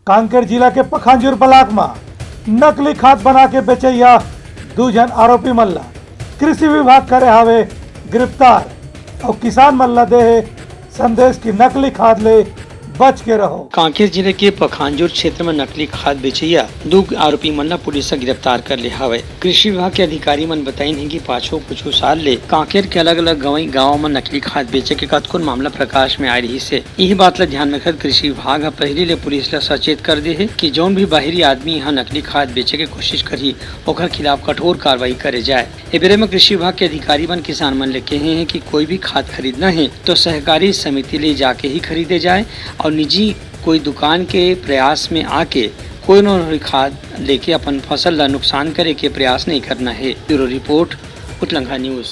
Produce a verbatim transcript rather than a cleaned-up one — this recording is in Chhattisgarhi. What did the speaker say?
कांकेर जिला के पखांजूर ब्लॉक म नकली खाद बना के बेचइया दू झन आरोपी मन ला कृषि विभाग करे हावे गिरफ्तार। अउ किसान मन ला दे हे संदेश कि नकली खाद ले बच के रहो। कांकेर जिले के पखांजूर क्षेत्र में नकली खाद बेचइया दू आरोपी मन ला पुलिस ह गिरफ्तार कर ले हावय। कृषि विभाग के अधिकारी मन बताइन हे कि पाछू कुछ साल ले कांकेर के अलग-अलग गंवई गांव म नकली खाद बेचे के कतकोन मामला प्रकाश में आए रहिस हे। इही बात ला ध्यान में रखत कृषि विभाग ह पहिली ले पुलिस ला सचेत कर दे हे कि जौन भी बाहिरी आदमी ह नकली खाद बेचे के कोशिश करही, ओकर खिलाफ कठोर कार्रवाई करे जाए। ए बेरे म कृषि विभाग के अधिकारी मन किसान मन ले कहे हे कि कोई भी खाद खरीदना हे, तो सहकारी समिति ले जाके ही खरीदे जाए अउ निजी कोई दुकान के प्रयास में आके कोनो न कोई खाद लेके अपन फसल ला नुकसान करे के प्रयास नहीं करना हे। Bureau report, Utlangha news.